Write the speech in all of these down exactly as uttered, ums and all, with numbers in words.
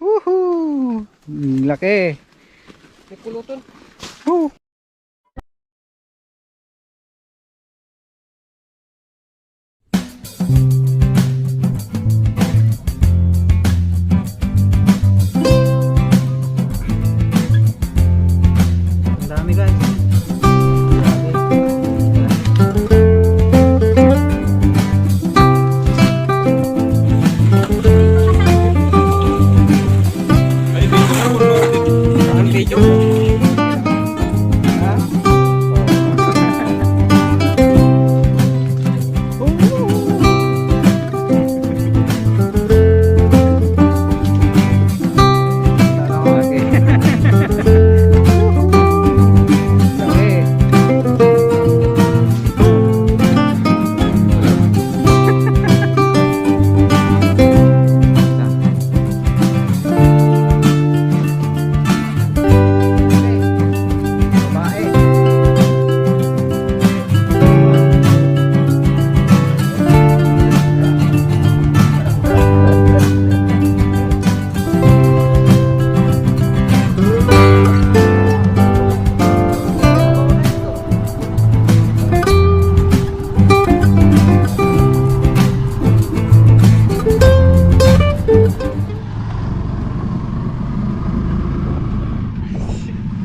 Woohoo! Laki. May pulutan. Woo! Ang dami, guys. Ang video. Ha?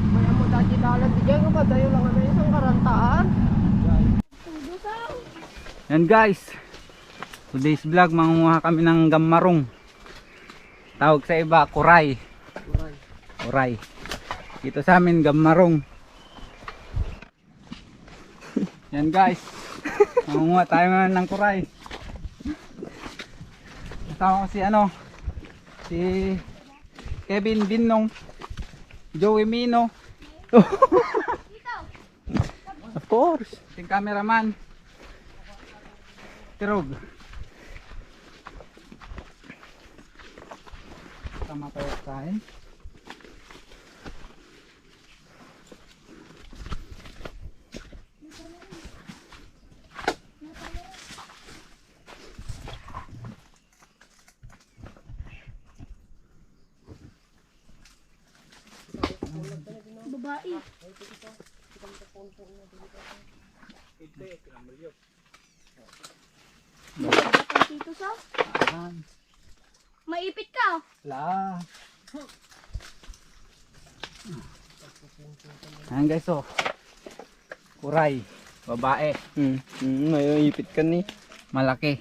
May amo dati dalan di dyan, madayo lang ano, isang karantaan. Yan, guys, today's vlog, mangunguha kami ng gammarong. Tawag sa iba, kuray. Kuray. Dito sa amin, gammarong. Yan, guys. Mangunguha tayo ngayon ng kuray. Kasama ko si ano, si Kevin Binnong, Joey Mino. Of course. Ating cameraman, Tirog. Tama tayo kain. Babae. Dito sa? Ayan. Maipit ka. La. Ayan, guys, oh. Kuray. Babae. Hmm. Hmm, may ipit ka ni. Malaki.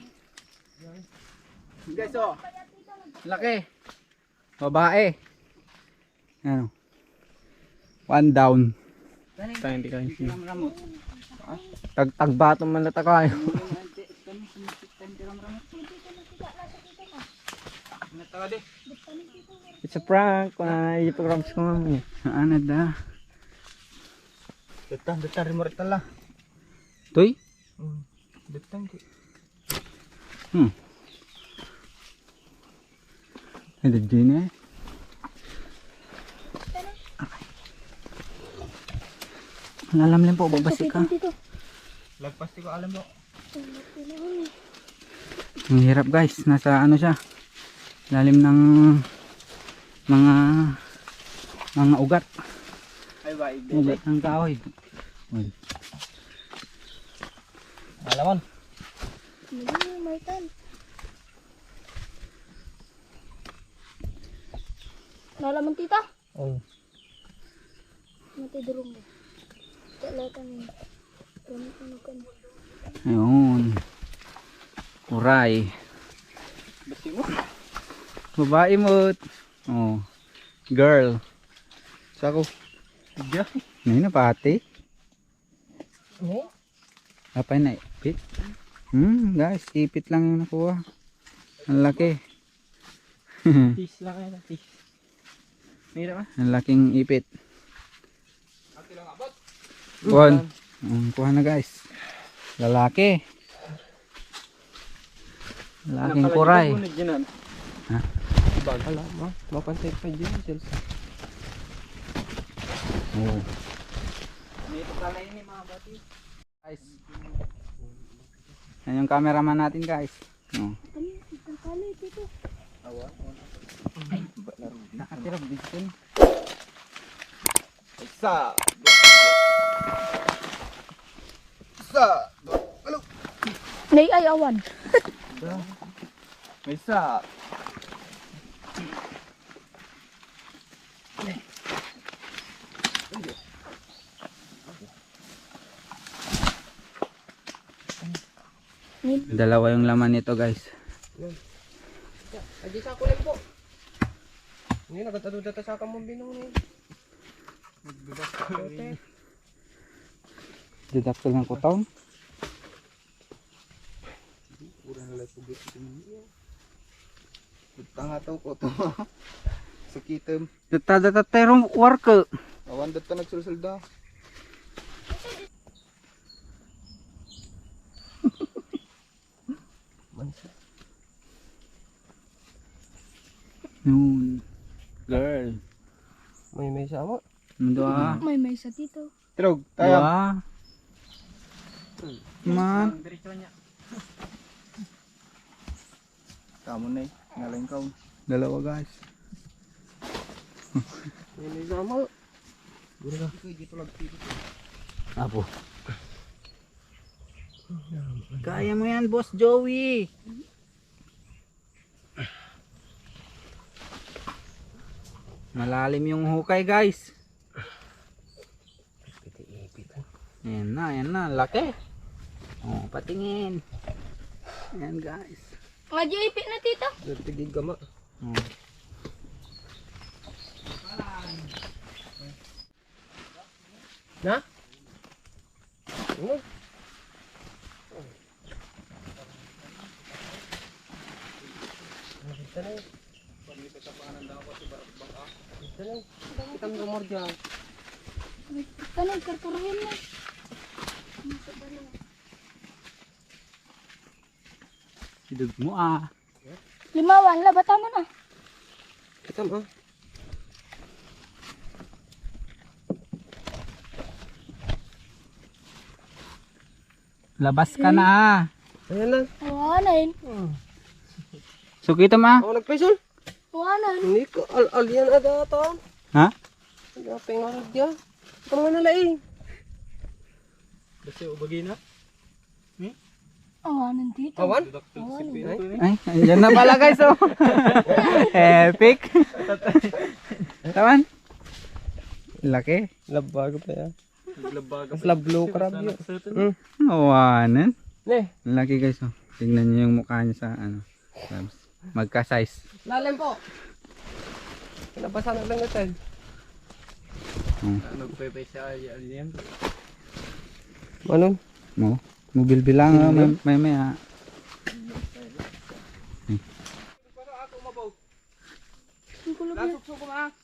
Guys, oh. Laki. Babae. Ano? One down. Tayo, hindi kayo. Tag-, tagbato man na tayo. It's a prank. Kuna, i-programs ko nga. Ano da? Datang, datang, remote tala. Toy? Hmm. Datang, di. Hmm. Ay, dadyo na eh. Lalam lang po, babasi ka. Dito. Lagpas ti ko alam po. Ang hirap, guys, nasa ano siya. Lalim ng mga, mga ugat. Ay, ba, ugat ng kahoy. Uy. Alamon. Hindi, may tan. Nalaman, tita? Oh. Mati durong mo. Talatan mo. Gamit mo ka mo. Ayun. Kuray. Basi mo. Babae mo. Oh. Girl. Sako. Diyan. Ngayon na pati. Oh? Apay na ipit. Hmm, guys, ipit lang yung nakuha. Ang laki. Tis lang yan, tis. Mahirap, ah. Ang laking ipit. Kuhan. Ang kuha na, guys. Lalaki. Laking kuray. Ha? Bag. Ala, ma, mapantay pa dyan, Chelsea. Oh. May ito pala yun, mga bati. Guys. Yan yung cameraman natin, guys. Oh. Ang pala ito. Awa. Ay, ba na Tira, bitin. Isa. Isa. Hello. Nay, ay, awan. May isa. Dalawa yung laman nito, guys. Adi sa kulay po. Ngayon, nagkatado data sa kamong binong ni. Didakkel ng kutom. Pura na lang pugit ito niya. Tanga to ko to. Sakitem. Data, data, terong warke. Awan data nagsulsulda. Mansa. Yun. Girl. May may sama. Ang dua. May may sa dito. Tirog, tayo. Dua. Man. Tamo na eh. Nalengkaw. Dalawa, guys. May may sama. Gura. Dito, dito lang, dito. Apo. Kaya mo yan, Boss Joey. Malalim yung hukay, guys. Ipit, ipit, ah. Ayan na, ayan na. Laki. Oh, patingin. Ayan, guys. Nga, J P na, tito. Dito, tigig ka, ma. Oh. Na? Ano? Nakita na yun. Nakita na yun. Kitang rumor dyan. Tanong, karkarahin na. Idog mo, ah. Limawan, labata mo na. Kita mo. Labas ka na, ah. Ayan lang. Awanan. Hmm. So, kita mo, ah. Ako nagpaisol. Awanan. Hindi ko al-, alian ada ata. Ha? Ada pengarod niya. Ito mga nalaing. Kasi ubagi na. Awan, nandito. Awan? Awan. Ay, andyan na pala, guys, oh. Epic. Tawan. Laki. Labago pa yan. Labago. Mas lablo crab yun. Mm. Awanan. Ne. Laki, guys, oh. Tingnan niyo yung mukha niya sa, ano, crabs. Magka-size. Lalim po. Pinabasan na lang natin. Hmm. Nagpepe siya, yan, yan. Ano? Mo? Mobilbilang, ah, may, may, may, ah. Ang kulog na.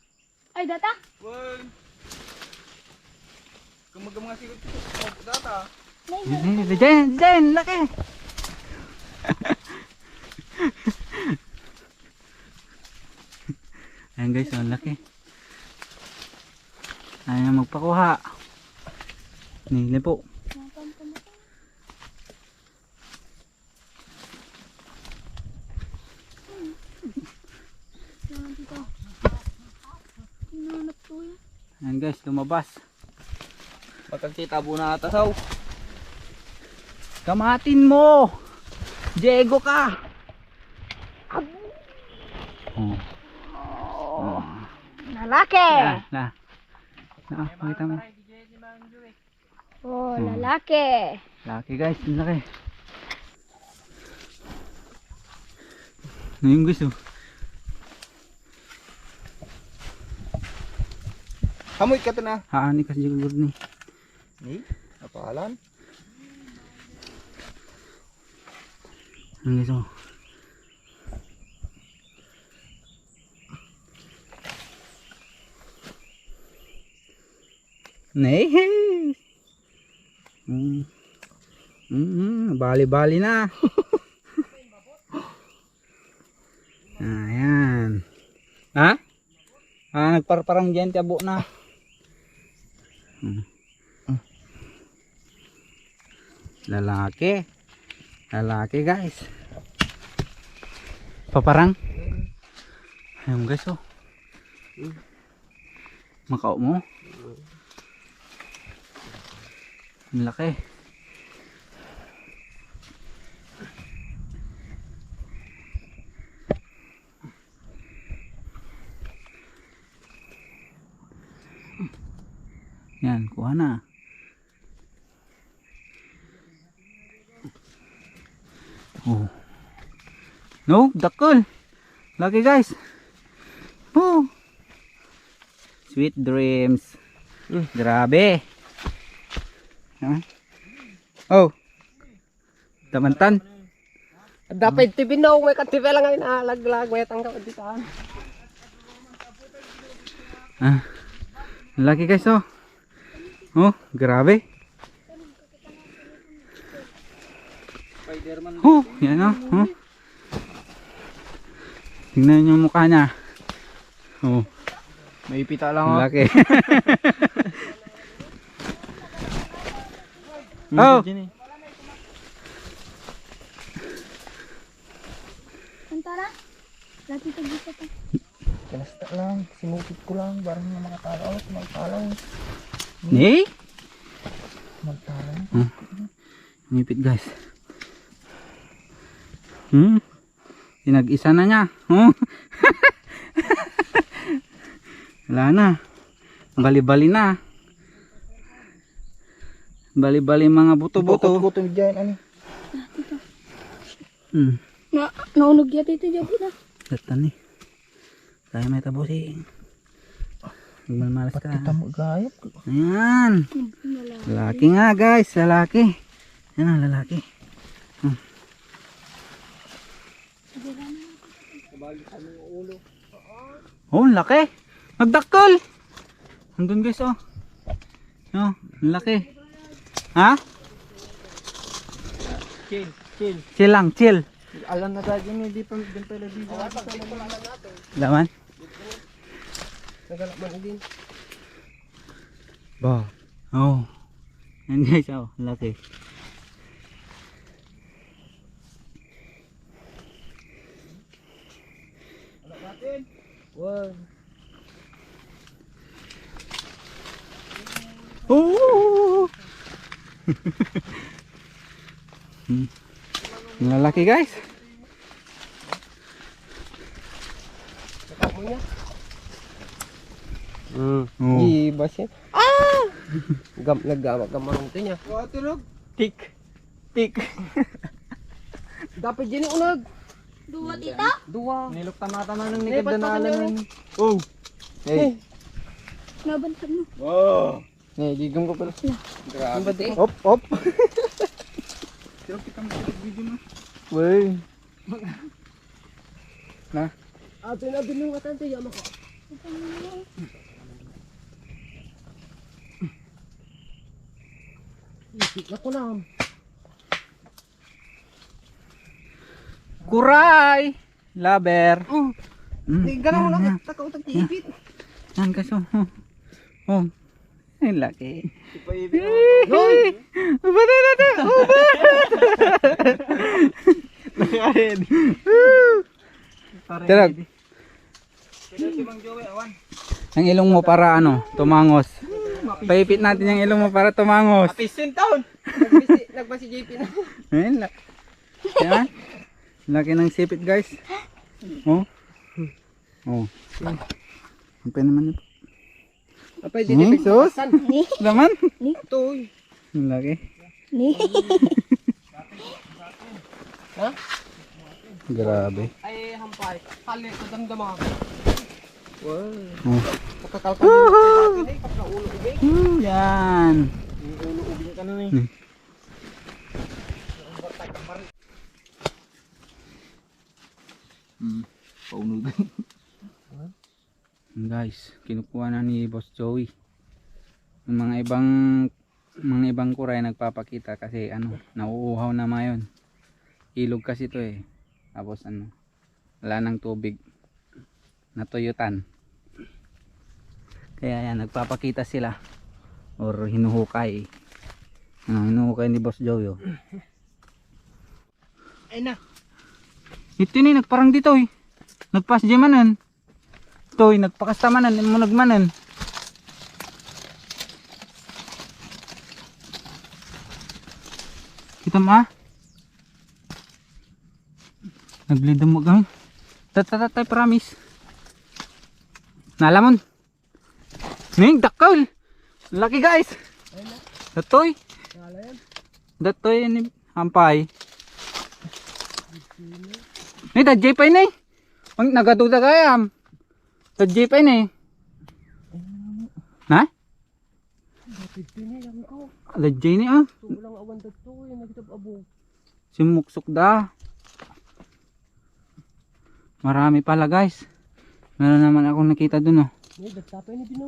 Ay, data? Wen. Kung magkamang siguro, data. Nay, Jen, Jen, laki. Ayan, guys, ang laki. Ayaw na magpakuha. Nilipo. Hinanap ko yan. Ayan, guys, lumabas. Pagkakita po na ata, saw. Kamatin mo! Diego ka! Oh. Oh. Lalaki! Na, na. Na, pakita mo. Oh, hmm. Lalaki. Laki, guys, ang laki. Ngayon, guys, oh. Hamoy ka to na. Haani ka siguro ni. Ni? Apalan? Ang guys, oh. Nay. Mm. Mm, bali-bali na. Ayan. Ha? Ah, nagparparang dyan, tiyabo na. Hmm. Lalaki. Lalaki, guys. Paparang. Ayun, guys, oh. Makao mo? Ang laki. Yan, kuha na. Oh. No, dakkel. Laki, guys. Oh. Sweet dreams. Mm. Grabe. Ha? Oh. Tamantan. Dapat ti binaw, may kanti pala nga inalaglag, may tanggal di saan. Ah. Laki, guys, oh. Oh, grabe. Oh, yan, oh. Oh. Tingnan niyo yung mukha niya. Oh. May pita lang, oh. Laki. Oh. Hindi, Jenny. Antara? Dati to gusto ko. Kinasta lang, sinupit ko lang, barang na makatalaw, makatalaw. Ni? Magtalaw. Hmm. Ngipit, guys. Hmm. Pinag-isa na niya. Oh. Wala na. Bali-bali na. Bali-bali mga buto-buto. Kuto-kuto dyan, ano? Hmm. Na, naunod yata ito dyan, na. Datan eh. Kaya may tabusin. Magmalmalas ka. Pati tamo gayap. Ayan. Malaki. Lalaki nga, guys, lalaki. Yan ang lalaki. Hmm. Oh, ang laki. Nagdakkel. Andun, guys, oh. Oh, ang laki. Ha? Chill, chill. Chill lang, chill. Alam na tayo, hindi pa, din pala video. Laman? Nagala man din. Ba. Oh. Yan, guys, oh, laki. Wow. Oh! Hmm. Ang lalaki, guys. Saka mo niya. Mm. Oh. Di ba siya? Ah! Gam, nagama, gamarong to niya. Waterog. Tik. Tik. Dapat din yung unag. Dua, tita? Dua. Nilok tamata man ang Nilok nikad na tamata alam yun. Yun. Oh. Hey. Laban ka mo. Wow. Hey, gigam ko pala. Grabe. Op, op. Pero kita mo sa video mo. Wey. Na? Ato na binungatan to, yama ko. Isip na ko na. Kuray! Lover. Oh. Mm. Di, ganaw mo na, yan, yan. Kita ka utang ipit. Yan, kaso. Oh. Oh. Ay, laki. Ipaibig ako. Hoy! Uba na na na! Uba! Nakain. Tirag. Pero si Mang Joey, awan. Ang ilong mo para ano, tumangos. Paipit natin yung ilong mo para tumangos. Mapisin taon. Nagbasi, nagbasi J P na. Ayun, la-, yan. Laki ng sipit, guys. Oh. Oh. Ang pwede naman ito. Apay, di Hmm, sus? Laman? Ito, uy. Ang laki. Ni. Ha? Grabe. Ay, hampay. Hali, kadamdama. Wow. Oh. Pagkakalkal yung pagkakali, pagkaulo ubing. Hmm, yan. Yung ulo ubing ka na eh. Hmm. Hmm. Paunugan. Guys, kinukuha na ni Boss Joey. Yung mga ibang, mga ibang kuray nagpapakita kasi ano, nauuhaw na mayon. Ilog kasi to eh. Tapos ano, wala nang tubig. Natuyutan. Kaya yan, nagpapakita sila. Or hinuhukay. Ano, hinuhukay ni Boss Joey, oh. Ay na. Ito ni, nagparang dito eh. Nagpas di manan. Toy, nagpakasta manen, immuneg manen. Kita mo, ah? Naglidem mo kami. Tatatay, promise. Nalamon. Ning, dakkel. Laki, guys. Datoy. Datoy ni ampay. Ni, dadjay pa ini. Ang nagaduda kayam. Dadjay pa ini. Na? Dadjay ni, ah. Simuksok da. Marami pala, guys. Meron naman akong nakita dun, oh.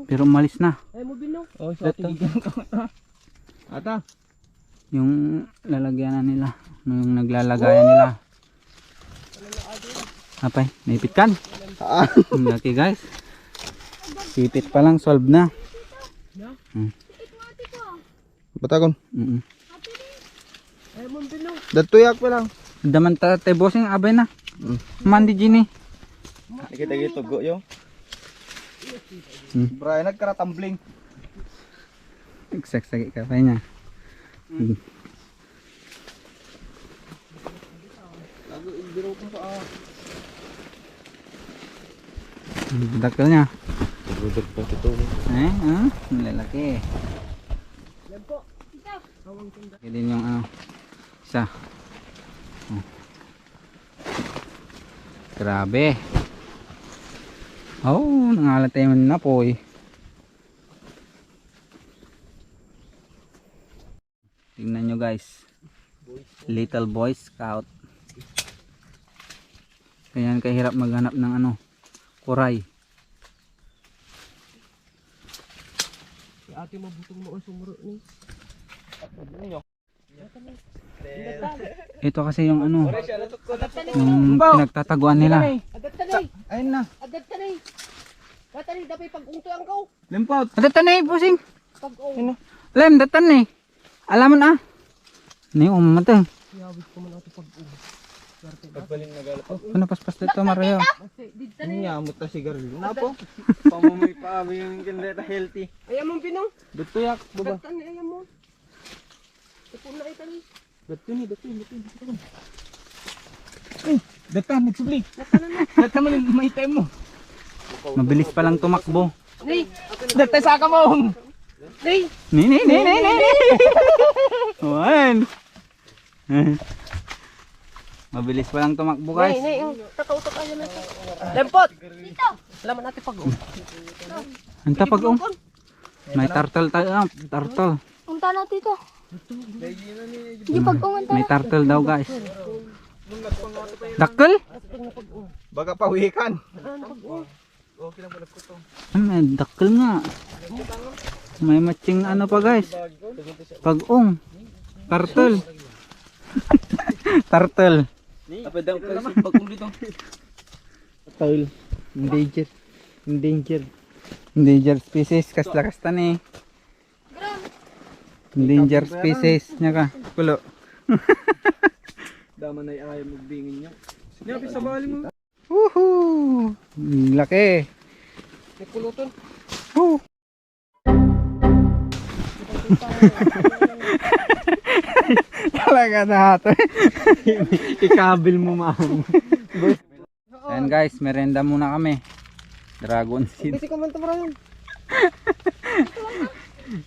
Pero umalis na. Ay mo, Bino. Oh, sa tingin ko. Ata. Yung lalagyanan nila. Yung naglalagayan nila. Apay, naipit kan? Ah. Ang laki, guys. Sipit pa lang, solve na. Hmm. Batakon. Mm. Datoy ak pa lang. Daman ta, te bossing, abay na. Mm. Mandi Gini. Nakita yung tugo yo. Mm. Brian, nagkaratumbling. Nagsaksakit ka pa niya. Mm. Dakkel niya. Dudok pa ito. Eh, ah, malalaki. Yan po. Yan din yung ano, isa. Oh. Grabe. Oh, nangalat tayo ng napoy. Tingnan nyo, guys. Little Boy Scout. Ganyan kahirap maghanap ng ano, kuray. Si ate mabutong mo ang sumuro ni. Ito kasi yung ano, yung pinagtataguan nila. Agat ka na eh. Ayun na. Agat ka na eh. Batari, dapay pag-ungto ang kaw. Limpot. Agat ka na eh, bossing. Pag-ung. Lem, datan eh. Alamon, ah. Ni, um, mata. Yawit ko man ato pag-ung. Pagbaling na gala. Oh, ano paspas dito, Mario? Kasi, dito na Nya, muta sigarilyo. Na po. Pamumay pa, abi yung kinleta healthy. Ayaw mong pinong. Dito yak, baba. Datan eh, ayaw mo. Tapo na ito ni. Dito ni, dito ni, dito ni, dito ni. Eh, datan, nagsubli. Datan na. Datan mo, may time mo. Mabilis pa lang tumakbo. Ni. Datan sa kamong. Ni. Ni, ni, ni, ni, ni, ni. One. Mabilis pa lang tumakbo, guys. Nay, nay, yung takautok, ayun na ito. Lempot! Alam mo natin pag-ung. Ang tapag-ung. May turtle tayo, ah, turtle. Unta na, tito. Hindi pag-ung, unta na. May turtle daw, guys. Dakkel? Baga pawikan. Ano, pag-ung? Ay, may dakkel nga. May matching ano pa, guys. Pag-ung. Turtle. Turtle. Apa daw pa si pag-ung dito? Turtle. Endangered. Endangered. Endangered species. Kasta-kasta ni. Endangered species. Nya ka. Kulo. Daman ay ayaw magbingin niya. Niya, sabali mo. Woohoo! Laki. May pulutan. Woo! Talaga na ito. Ikabil mo, ma'am. Ayan guys, merenda muna kami. Dragon seed. Busy ka man ito, Brian.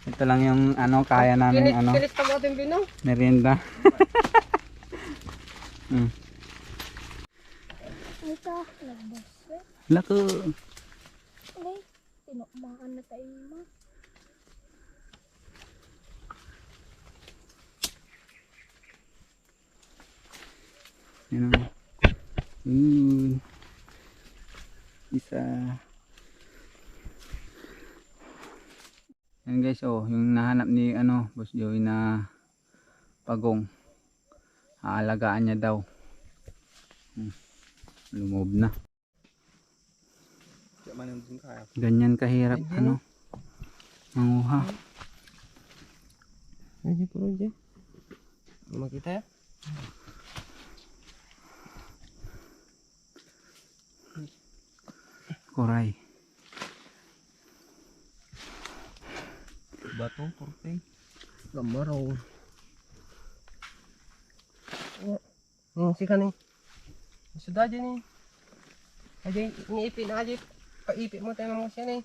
Ito lang yung ano, kaya namin ano. Kinis pa mo ating bino? Merienda. Mm. Ito, nagbasa. Lako. Ay, tinumaan na tayo, ma. Yan o. Yun. Isa. Yan guys, oh, yung nahanap ni ano, Boss Joey na pagong. Aalagaan niya daw. Hmm. Lumob na. Ganyan kahirap, ano, manguha. Ay, di puro dyan. Makita ya? Kuray. Bato, turpe. Gamaro. Hmm, sika ni. Suda dyan ni. Ajay, iniipit na ajay. Paipit mo tayo mga siya ni.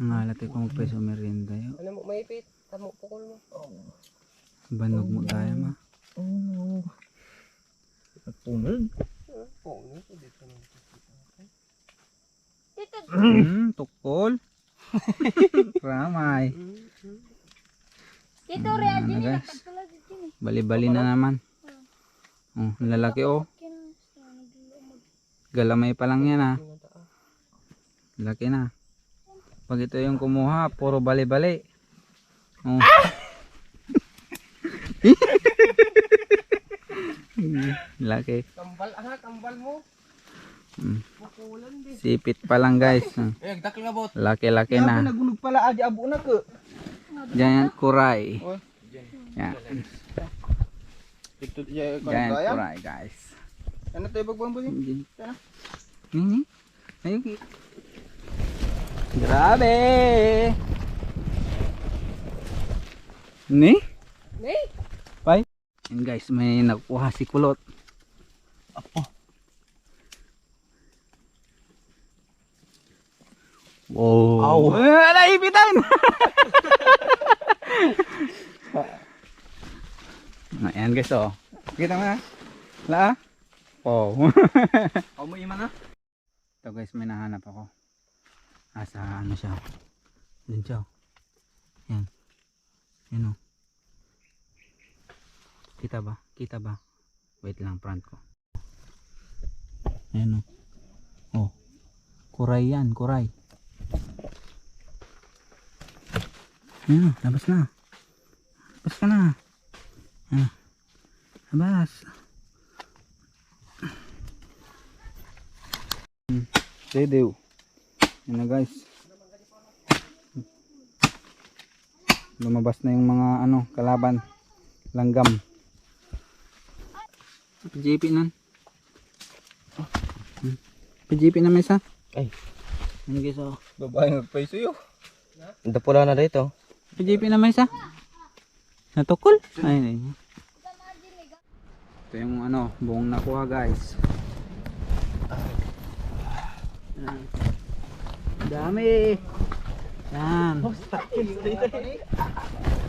Ngala tayo kung magpaiso merienda yo. Ano mo maipit? Tamo pukol mo. Banog mo tayo ma. Oh. Nagpunod. Punod, dito na. Hmm, tukol. Ramay. Dito, Real, Ano, dito, guys? Nagtagtulad dito, eh. Bali-bali na naman. Oh, ang lalaki, oh. Galamay pa lang yan, ah. Laki na. Pag ito yung kumuha, puro bali-bali. Oh. Laki. Kambal, ah, kambal mo. Mm. Pukulan din. Sipit pa lang, guys. Mm. Eh, agdakkel nga bot. Laki-laki na. Nagunog pala, adi abo na ko. Giant kuray. Oh. Yan. Ito, ya, Giant kuray, guys. Ano tayo, bagbang buti? Hindi. Tara. Nini? Ayun, ki-, grabe! Ni? Ni? Pay? Yan guys, may nakuha si Kulot. Apo. Wow. Aw. Ah, naipitan! Ayan guys, oh. Kita mo na? Wala, ah? Oh. Aw, mo ima na? Ito guys, may nahanap ako. Asa ano siya? Dun siya. Yan. Yan, oh. Kita ba? Kita ba? Wait lang, front ko. Ayan, oh. Oh. Kuray yan, kuray. Ayan, oh, labas na. Labas ka na. Ah. Labas. Hmm. Dedew. Yan na, guys. Lumabas na yung mga, ano, kalaban. Langgam. P G P nan. Hmm. P G P na may isa. Ay. Ano guys, oh? Babae nagpaiso yo. Dapula na dito. P G P na may isa. Natukol? Ay, ay. Ito yung ano, buong nakuha, guys. Yan. Dami. Yan.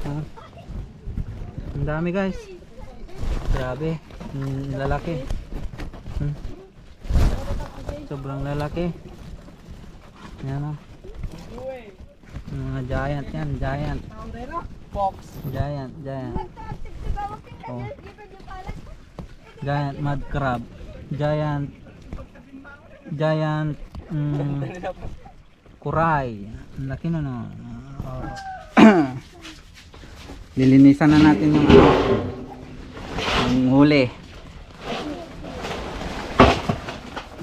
Ah. Ang dami, guys. Grabe. Hmm, lalaki. Hmm. Sobrang lalaki. Yan, oh. Mga giant yan, giant. Giant, giant. Oh. Giant mud crab. Giant, giant, mm, kuray. Ang laki na, no? Oh. Lilinisan na natin yung, ano, yung huli.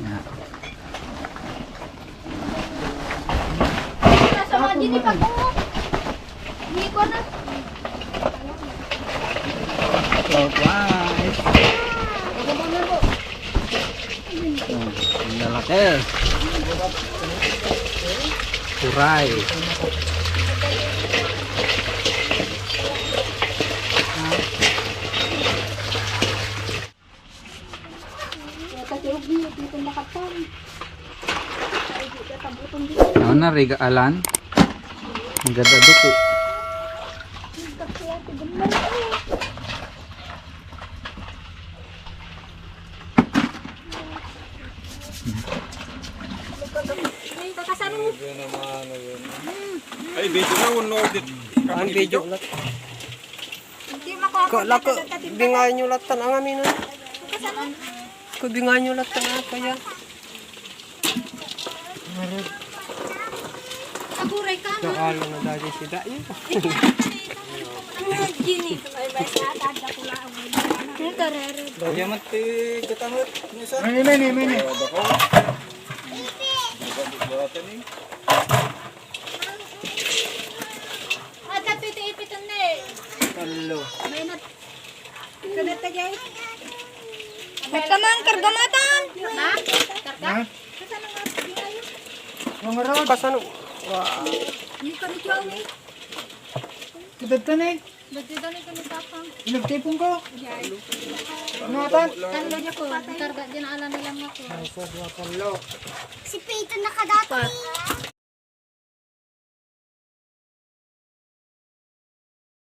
Yan. Nasa mga dini pag-uwi. Hindi ko na. Clockwise. Oh, ang lalaki. Kuray. Ano na, riga alan? Ang ganda dito. Ay, video na, one order. Ang video. Hindi makuha ko. Kala ko, bingayan nyo latta ang amin, ah. Ko, bingayan nyo latta ang kaya. Aguray ka, no? Nakalo na dati si Dayo. Ang gini. Ang tarere. Kaya man ti katamot, ni sir. Mene, mene, mene. At sa piti-ipitan na eh. Talo. May nat-, ito na tagay. Ba't ka man, kargamatan? Ha? Karga? Ha? Kasano nga paglayo? Mga rod. Kasano? Wow. Hindi kami Joey. Kadagtan eh. Dagdagdagdag ni Papa. Inagtipon ko. Ano atan? Tallo niya ko. Karga din ala na lang ako. Ay, sa dua tallo. Si Peyton nakadati.